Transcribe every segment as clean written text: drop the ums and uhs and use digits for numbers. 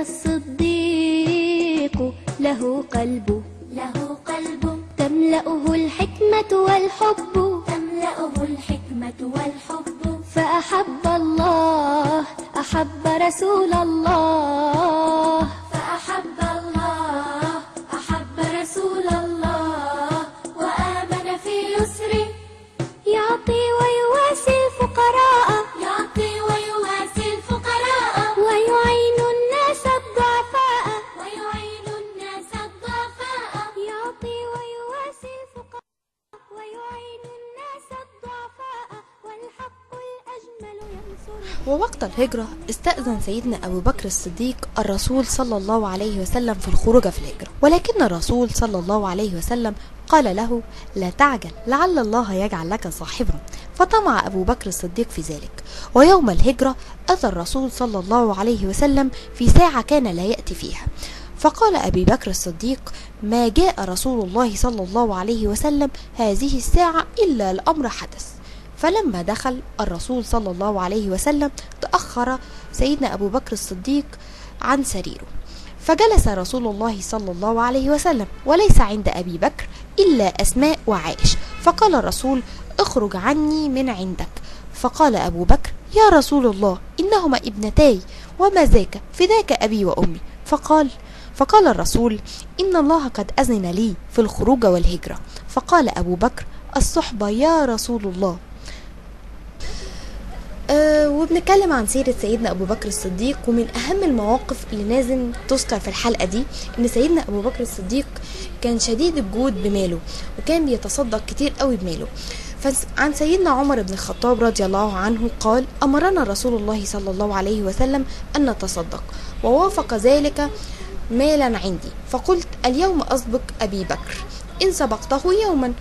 الصديق له قلب، له قلب تملأه الحكمة والحب، تملأه الحكمة والحب. فأحب الله، أحب رسول الله، فأحب الله، أحب رسول الله، وآمن في يسره. يعطي ويواسي الفقراء، يعطي ويواسي الفقراء، ويعين الناس الضعفاء، ويعين الناس الضعفاء. يعطي ويواسي الفقراء، ويعين الناس الضعفاء، والحق الأجمل ينصر. ووقت الهجرة استأذن سيدنا أبو بكر الصديق الرسول صلى الله عليه وسلم في الخروج في الهجرة، ولكن الرسول صلى الله عليه وسلم قال له: لا تعجل، لعل الله يجعل لك صاحبا. فطمع أبو بكر الصديق في ذلك. ويوم الهجرة أتى الرسول صلى الله عليه وسلم في ساعة كان لا يأتي فيها، فقال أبي بكر الصديق: ما جاء رسول الله صلى الله عليه وسلم هذه الساعة إلا الأمر حدث. فلما دخل الرسول صلى الله عليه وسلم تأخر سيدنا أبو بكر الصديق عن سريره، فجلس رسول الله صلى الله عليه وسلم وليس عند أبي بكر إلا أسماء وعائش. فقال الرسول: اخرج عني من عندك. فقال أبو بكر: يا رسول الله، إنهما ابنتاي، وما ذاك، فداك أبي وأمي. فقال الرسول: إن الله قد أذن لي في الخروج والهجرة. فقال أبو بكر: الصحبة يا رسول الله. وبنتكلم عن سيرة سيدنا أبو بكر الصديق، ومن أهم المواقف اللي لازم تذكر في الحلقة دي إن سيدنا أبو بكر الصديق كان شديد الجود بماله، وكان بيتصدق كتير قوي بماله. فعن سيدنا عمر بن الخطاب رضي الله عنه قال: أمرنا رسول الله صلى الله عليه وسلم أن نتصدق، ووافق ذلك مالا عندي، فقلت: اليوم أسبق أبي بكر، إن سبقته يوما.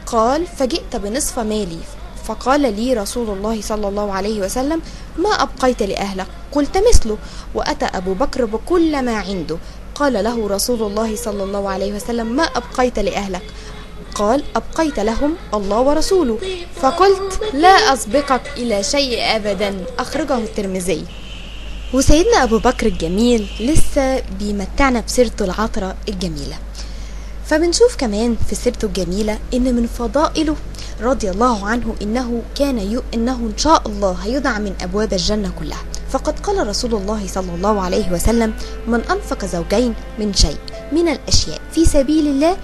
قال: فجئت بنصف مالي. فقال لي رسول الله صلى الله عليه وسلم: ما أبقيت لأهلك؟ قلت: مثله. وأتى أبو بكر بكل ما عنده. قال له رسول الله صلى الله عليه وسلم: ما أبقيت لأهلك؟ قال: أبقيت لهم الله ورسوله. فقلت: لا أسبقك إلى شيء أبدا. أخرجه الترمذي. وسيدنا أبو بكر الجميل لسه بيمتعنا بسيرته العطرة الجميلة. فبنشوف كمان في سيرته الجميلة إن من فضائله رضي الله عنه إنه إنه إن شاء الله هيدعى من أبواب الجنة كلها. فقد قال رسول الله صلى الله عليه وسلم: من أنفق زوجين من شيء من الأشياء في سبيل الله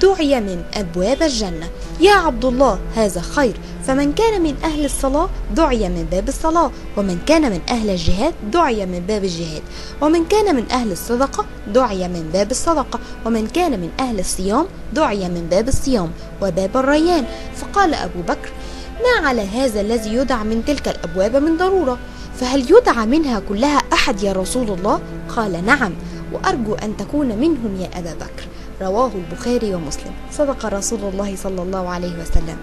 دعي من أبواب الجنة. يا عبد الله هذا خير. فمن كان من أهل الصلاة دعي من باب الصلاة، ومن كان من أهل الجهاد دعي من باب الجهاد، ومن كان من أهل الصدقة دعي من باب الصدقة، ومن كان من أهل الصيام دعي من باب الصيام وباب الريان. فقال أبو بكر: ما على هذا الذي يدعى من تلك الأبواب من ضرورة، فهل يدعى منها كلها أحد يا رسول الله؟ قال: نعم، وأرجو أن تكون منهم يا أبا بكر. رواه البخاري ومسلم. صدق رسول الله صلى الله عليه وسلم.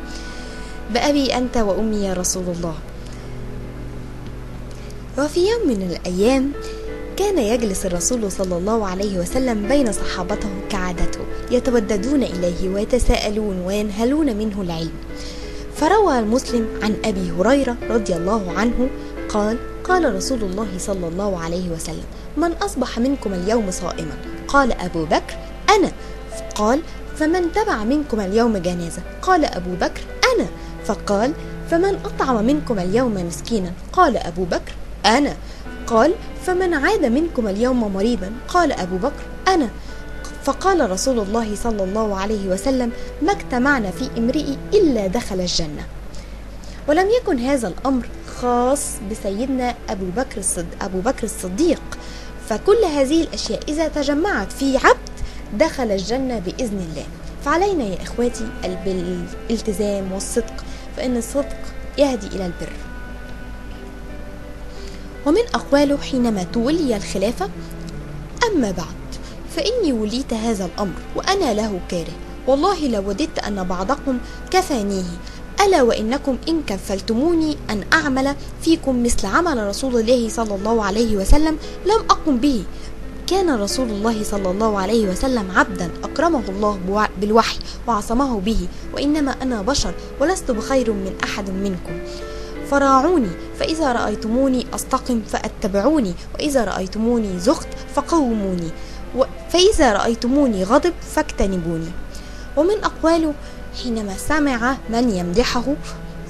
بأبي أنت وأمي يا رسول الله. وفي يوم من الأيام كان يجلس الرسول صلى الله عليه وسلم بين صحابته كعادته، يتوددون إليه ويتساءلون وينهلون منه العلم. فروى المسلم عن أبي هريرة رضي الله عنه قال: قال رسول الله صلى الله عليه وسلم: من أصبح منكم اليوم صائما؟ قال أبو بكر: أنا. قال: فمن تبع منكم اليوم جنازة؟ قال أبو بكر: أنا. فقال: فمن أطعم منكم اليوم مسكينا؟ قال أبو بكر: أنا. قال: فمن عاد منكم اليوم مريضا؟ قال أبو بكر: أنا. فقال رسول الله صلى الله عليه وسلم: ما اجتمعنا في امرئ إلا دخل الجنة. ولم يكن هذا الأمر خاص بسيدنا أبو بكر الصديق، فكل هذه الأشياء إذا تجمعت في عبد دخل الجنة بإذن الله. فعلينا يا إخواتي بالالتزام والصدق، فإن الصدق يهدي إلى البر. ومن أقواله حينما تولي الخلافة: أما بعد، فإني وليت هذا الأمر وأنا له كاره، والله لو وددت أن بعضكم كفانيه، ألا وإنكم إن كفلتموني أن أعمل فيكم مثل عمل رسول الله صلى الله عليه وسلم لم أقم به. كان رسول الله صلى الله عليه وسلم عبدا أكرمه الله بالوحي وعصمه به، وإنما أنا بشر ولست بخير من أحد منكم، فراعوني فإذا رأيتموني أستقم فأتبعوني، وإذا رأيتموني زغت فقوموني، فإذا رأيتموني غضب فاجتنبوني. ومن أقواله حينما سمع من يمدحه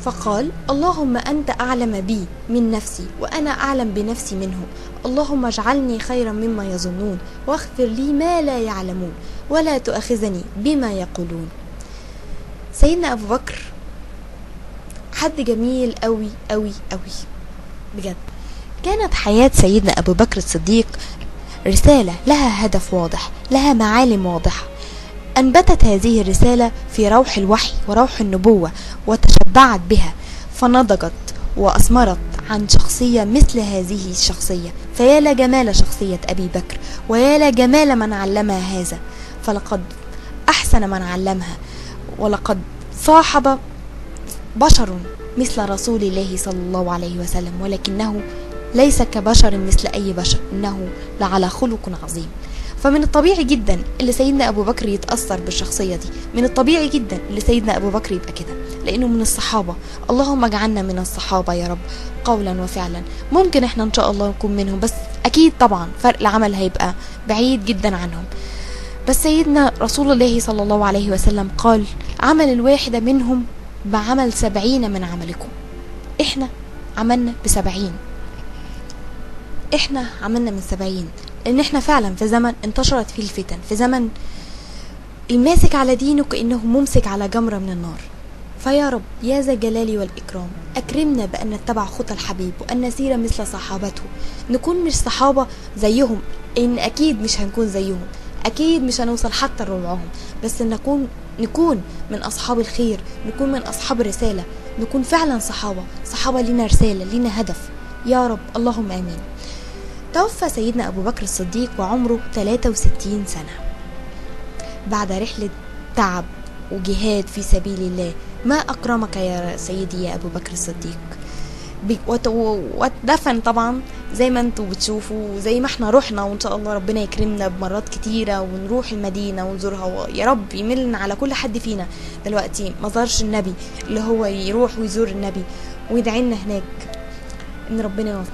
فقال: اللهم أنت أعلم بي من نفسي وأنا أعلم بنفسي منه، اللهم اجعلني خيرا مما يظنون، واغفر لي ما لا يعلمون، ولا تؤاخذني بما يقولون. سيدنا أبو بكر حد جميل أوي أوي أوي بجد. كانت حياة سيدنا أبو بكر الصديق رسالة لها هدف واضح، لها معالم واضحة. أنبتت هذه الرسالة في روح الوحي وروح النبوة، وتشبعت بها فنضجت وأثمرت عن شخصية مثل هذه الشخصية. فيا لجمال شخصية أبي بكر، ويا لجمال من علمها هذا، فلقد أحسن من علمها، ولقد صاحب بشر مثل رسول الله صلى الله عليه وسلم، ولكنه ليس كبشر مثل أي بشر، إنه لعلى خلق عظيم. فمن الطبيعي جدا اللي سيدنا أبو بكر يتأثر بالشخصية دي، من الطبيعي جدا اللي سيدنا أبو بكر يبقى كده، لأنه من الصحابة. اللهم اجعلنا من الصحابة يا رب قولا وفعلا. ممكن احنا إن شاء الله نكون منهم، بس أكيد طبعا فرق العمل هيبقى بعيد جدا عنهم. بس سيدنا رسول الله صلى الله عليه وسلم قال: عمل الواحدة منهم بعمل 70 من عملكم. احنا عملنا ب70، احنا عملنا من 70، لان احنا فعلا في زمن انتشرت فيه الفتن، في زمن الماسك على دينه كأنه ممسك على جمرة من النار. فيا رب يا ذا الجلال والإكرام أكرمنا بأن نتبع خطى الحبيب، وأن نسير مثل صحابته، نكون مش صحابة زيهم، إن أكيد مش هنكون زيهم، أكيد مش هنوصل حتى لربعهم، بس نكون من أصحاب الخير، نكون من أصحاب الرسالة، نكون فعلا صحابة، صحابة لنا رسالة، لنا هدف. يا رب اللهم آمين. توفى سيدنا أبو بكر الصديق وعمره 63 سنة بعد رحلة تعب وجهاد في سبيل الله. ما أكرمك يا سيدي يا أبو بكر الصديق. واتدفن طبعا زي ما انتوا بتشوفوا، زي ما احنا رحنا، وان شاء الله ربنا يكرمنا بمرات كتيرة ونروح المدينة ونزورها، يا رب يملنا على كل حد فينا دلوقتي ما زارش النبي اللي هو يروح ويزور النبي ويدعي لنا هناك ان ربنا يوفق،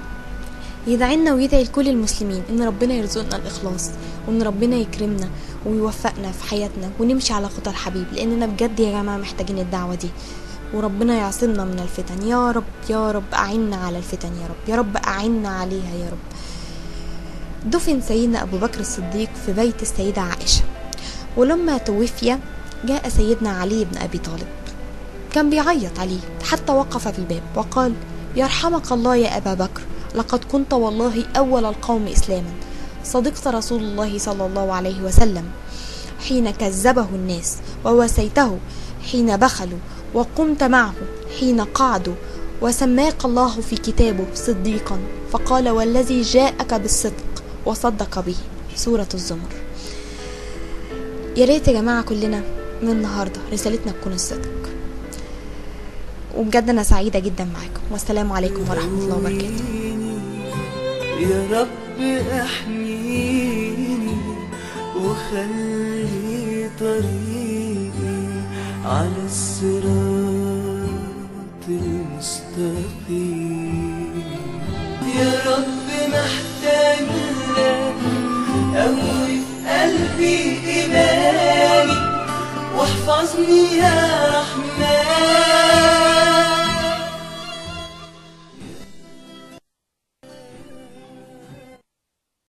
يدعي لنا ويدعي لكل المسلمين ان ربنا يرزقنا الاخلاص، وان ربنا يكرمنا ويوفقنا في حياتنا ونمشي على خطى الحبيب، لاننا بجد يا جماعة محتاجين الدعوة دي، وربنا يعصمنا من الفتن يا رب. يا رب أعنا على الفتن يا رب، يا رب أعنا عليها يا رب. دفن سيدنا أبو بكر الصديق في بيت السيدة عائشة، ولما توفي جاء سيدنا علي بن أبي طالب، كان بيعيط عليه حتى وقف في الباب وقال: يرحمك الله يا أبا بكر، لقد كنت والله أول القوم إسلاما، صدقت رسول الله صلى الله عليه وسلم حين كذبه الناس، ووسيته حين بخلوا، وقمت معه حين قعدوا، وسماك الله في كتابه صديقا، فقال: والذي جاءك بالصدق وصدق به. سورة الزمر. يا ريت يا جماعة كلنا من النهاردة رسالتنا تكون الصدق. وبجد أنا سعيدة جدا معاكم، والسلام عليكم ورحمة الله وبركاته. يا رب احميني وخلي طريقي على الصراط المستقيم. يا رب محتاج لك، قوي في قلبي إيماني، واحفظني يا رحمن.